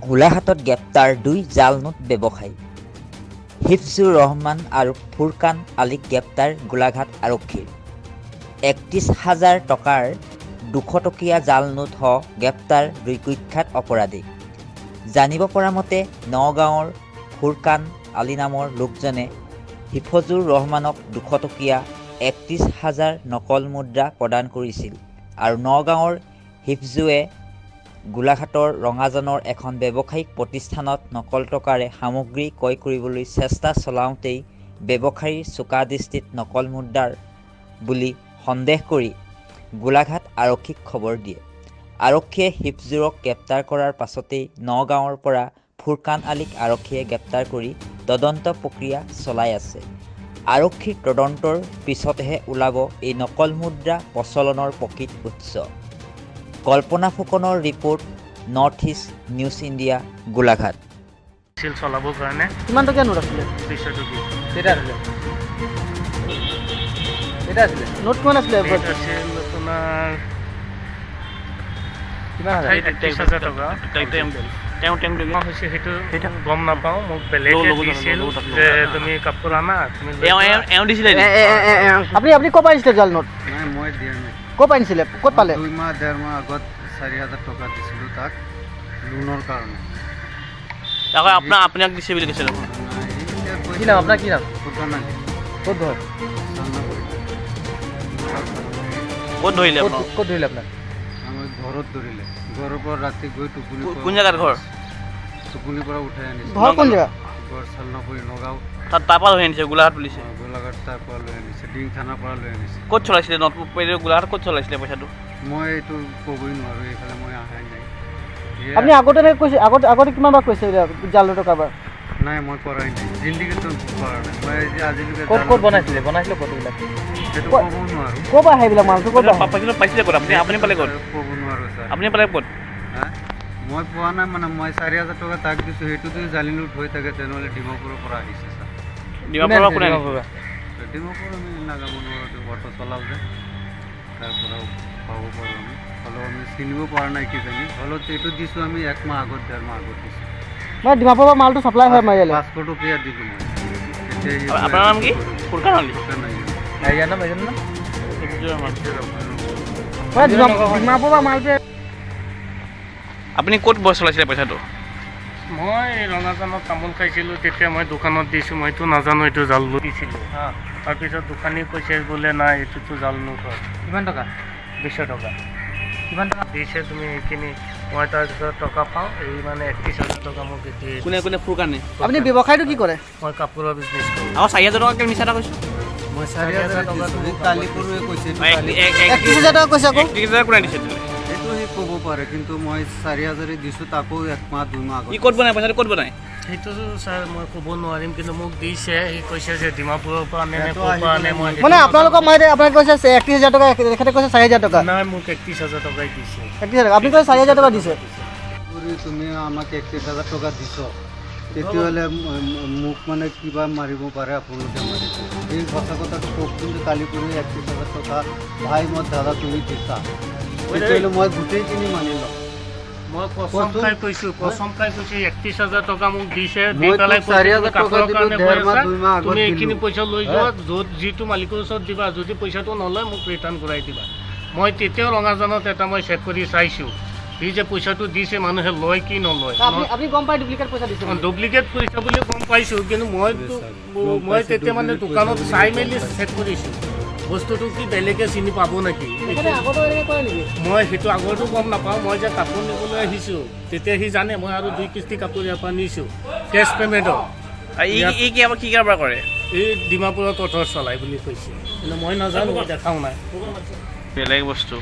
গোলাঘাটত গ্ৰেপ্তাৰ দুই জাল নোট ব্যৱসায়ী। হিফজুৰ ৰহমান আৰু ফুৰকান আলীক গ্ৰেপ্তাৰ গোলাঘাট আৰক্ষীৰ। 31 হাজাৰ টকাৰ 200 টকীয়া জাল নোটসহ গ্ৰেপ্তাৰ দুই কুখ্যাত অপৰাধীক। জানিব পৰা মতে, নগাঁৱৰ ফুৰকান আলী নামৰ লোকজনে হিফজুৰ ৰহমানক 200 টকীয়া 31 হাজাৰ নকল মুদ্ৰা প্ৰদান কৰিছিল আৰু নগাঁৱৰ হিফজুৱে গোলাঘাটৰ ৰঙাজানৰ এখন ব্যৱসায়িক প্ৰতিষ্ঠানত নকল টকাৰে সামগ্ৰী ক্ৰয় কৰিবলৈ চেষ্টা চলাওঁতেই ব্যৱসায়ীৰ চোকা দৃষ্টিত নকল মুদ্ৰাৰ বুলি সন্দেহ কৰি গোলাঘাট আৰক্ষীক খবৰ দিয়ে। আৰক্ষীয়ে হিফজুৰক গ্ৰেপ্তাৰ কৰাৰ পাছতেই নগাঁৱৰ পৰা ফুৰকান আলীক আৰক্ষীয়ে গ্ৰেপ্তাৰ কৰি তদন্ত প্ৰক্ৰিয়া চলাই আছে। আৰক্ষীৰ তদন্তৰ পিছতহে ওলাব এই নকল মুদ্ৰা প্ৰচলনৰ প্ৰকৃত উৎস। কল্পনা ফুকনৰ report, north east news India, Golaghat. আছিল চলাবৰ কাৰণে। কিমান টকীয়া নোট আছিলে? 200 টকীয়া। কেইটা আছিলে? কেইটা আছিলে? নোট কিমান আছিলে? ৰেট আছিল আপোনাৰ কিমান হাজাৰ? 31 হাজাৰ টকা। তেওঁ হৈছে সেইটো গম নাপাওঁ। মোক বেলেগে দিছিল যে তুমি কাপোৰ আনা, তুমি লৈ যোৱা। এওঁ দিছিলে নি? আপুনি ক'ৰ পৰা আনিছিলে জাল নোট? নাই, মই দিয়া নাই। ক'ৰ পৰা আনিছিলে? ক'ত পালে? 2 মাহ 1.5 মাহ আগত 4000 টকা দিছিলোঁ তাক লোনৰ কাৰণে। আকৌ আপোনাক দিছে বুলি কৈছে দেখোন। নাই, এতিয়া কি নাম আপোনাৰ? কি নাম? ফুৰকান আলী। ক'ত ঘৰ? চান্নাগুৰি। ক'ত ধৰিলে ক'ত আপোনাক? ক'ত ধৰিলে আপোনাক? আমাৰ ঘৰত ধৰিলে। ঘৰৰ পৰা ৰাতি গৈ টোপনি কোন জেগাত ঘৰ? টোপনিৰ পৰা উঠাই আনিছে। ঘৰ কোন জেগা? ঘৰ চালনাপুৰি, নগাঁও। তাত তাৰপৰা ধৰি আনিছে গোলাঘাট পুলিচে? অ, গোলাঘাট, তাৰ পৰা লৈ আনিছে। ডিং থানাৰ পৰা লৈ আনিছে। ক'ত চলাইছিলে not? Golaghat ক'ত চলাইছিলে পইচাটো? মই এইটো ক'বই নোৱাৰোঁ, এইফালে মই অহাই নাই। আপুনি আগতে এনেকৈ কৈছে, আগতে কিমান বাৰ কৈছে এতিয়া জাল নোটৰ কাৰবাৰ? নাই, মই কৰাই নাই। জিন্দিগীতো কৰা নাই মই আজিলৈকে। ক'ত ক'ত বনাইছিলে ক'ত এইবিলাক? সেইটো ক'ব নোৱাৰোঁ। ক'ৰ পৰা আহে এইবিলাক মালটো? ক'ৰ পৰা আহে? পইচাটো পাইছিলে ক'ত আপুনি? আপুনি পালে ক'ত? ক'ব নোৱাৰোঁ ছাৰ। আপুনি পালে ক'ত? হা? মই পোৱা নাই, মানে মই 4000 টকা তাক দিছোঁ। সেইটো যদি জালি নোট হৈ থাকে, তেনেহ'লে ডিমাপুৰৰ পৰা আহিছে ছাৰ। ডিমাপুৰৰ কোনে আনিছে? ডিমাপুৰৰ? ডিমাপুৰ আমি নাগামনৰ অটো চলাওঁ যে, তাৰ পৰাও পাব পাৰোঁ আমি। হ'লেও আমি চিনিব পৰা নাই কিজানি। হ'লেও এইটো দিছোঁ আমি এক মাহ আগত, 1.5 মাহ আগত দিছোঁ। মানে ডিমাপুৰৰ পৰা মালটো ছাপ্লাই হয় আমাৰ ইয়ালৈ? 500 টকীয়া দিলোঁ মই তেতিয়া। সি আপোনাৰ নাম কি? ফুৰকান আলী? ফুৰকান আলী। ইয়াৰ নাম, এজনৰ নাম? হিফজুৰ ৰহমান। মানে ডিমাপুৰৰ পৰা মালটো আপুনি ক'ত বছ চলাইছিলে পইচাটো? মই ৰঙাজানত তামোল খাইছিলোঁ, তেতিয়া মই দোকানত দিছোঁ। মইতো নাজানো এইটো জাল নোট দিছিলোঁ। তাৰপিছত দোকানী কৈছে বোলে নাই, এইটোতো জাল নোট হয়। কিমান টকা? 200 টকা। কিমান টকা? দিছে তুমি এইখিনি। মই তাৰপিছত টকা পাওঁ, এই মানে 31 হাজাৰ টকা মোক দিয়ে। কোনে কোনে? ফুৰকানে? আপুনি ব্যৱসায়টো কি কৰে? মই কাপোৰৰ বিজনেছ কৰোঁ। আকৌ 4000 টকা কেলৈ মিছা এটা কৈছোঁ? মই 4000 টকাটো দিছোঁ। মোক কালি পৰহিয়ে কৈছে এইটো, কালি। 31 হাজাৰ টকা কৈছে আকৌ। 31 হাজাৰ কোনে দিছে তেতিয়াহ'লে? সেইটো সি ক'ব পাৰে, কিন্তু মই 4000-ই দিছোঁ তাকো এক মাহ 2 মাহ আগত। ই ক'ত বনাই পইচাটো? ক'ত বনাই? সেইটো ছাৰ মই ক'ব নোৱাৰিম, কিন্তু মোক দিছে। সি কৈছে যে ডিমাপুৰৰ পৰা আনে নে ইয়াতো ক'ৰ পৰা আহি আনে, মই পেলাই সেইটো মানে আপোনালোকৰ মায়ে আপোনাক কৈছে 31 হাজাৰ টকা, তেখেতে কৈছে 4000 টকা। নাই, মোক 31 হাজাৰ টকাই দিছে। 31 হাজাৰ, আপুনি কৈছে 4000 টকা দিছে। কৰি তুমি আমাক 31 হাজাৰ টকা দিছ, তেতিয়াহ'লে মোক মানে কিবা মাৰিব পাৰে, আপোনালোকে মাৰিব। এই সঁচা কথাটো কওকচোন যে কালি পৰহি 31 হাজাৰ টকা ভাই মই দাদা তুমি দিছা, তেতিয়াহ'লে মই গোটেইখিনি মানি ল'ম। মই কচম কচোন। খাই কৈছোঁ, কচম খাই কৈছোঁ, 31 হাজাৰ টকা মোক দিছে। দি মই পেলাই তোক কৈছে, চাৰি তুমি হাজাৰ টকা কাপোৰৰ দিলোঁ, কাৰণে ডেৰ কৈ মাহ, আছা, 2 মাহ আগত তুমি এইখিনি দিলোঁ। পইচা লৈ যোৱা, য'ত যিটো মালিকৰ ওচৰত দিবা, যদি পইচাটো নলয় মোক ৰিটাৰ্ণ কৰাই দিবা। মই তেতিয়াও ৰঙাজানত এটা মই চেক কৰি চাইছোঁ, সি যে পইচাটো দিছে মানুহে লয় কি নলয়। আপুনি গম পাই ডুপ্লিকেট পইচা দিছে বুলি? ডুপ্লিকেট পইচা বুলি গম পাইছোঁ, কিন্তু মইতো গম মই পাইছোঁ, তেতিয়া মানে duplicate দোকানত পইচা বুলি চাই গম মেলি পাইছোঁ। চেক কৰিছোঁ বস্তুটো, কি বেলেগে চিনি পাব নেকি। তেখেতে আগতেও এনেকৈ কৰে নেকি? মই সেইটো আগৰটো গম নাপাওঁ। মই যে কাপোৰ নিবলৈ আহিছোঁ, তেতিয়া সি জানে মই আৰু দুই কিস্তি কাপোৰ ইয়াৰ পৰা নিছোঁ কেছ পে'মেণ্টত। আৰু ই কি কি কাৰবাৰ কৰে? এই ডিমাপুৰত অ'টো চলাই বুলি কৈছে, কিন্তু মই নাজানো, দেখাও নাই। বেলেগ বস্তু।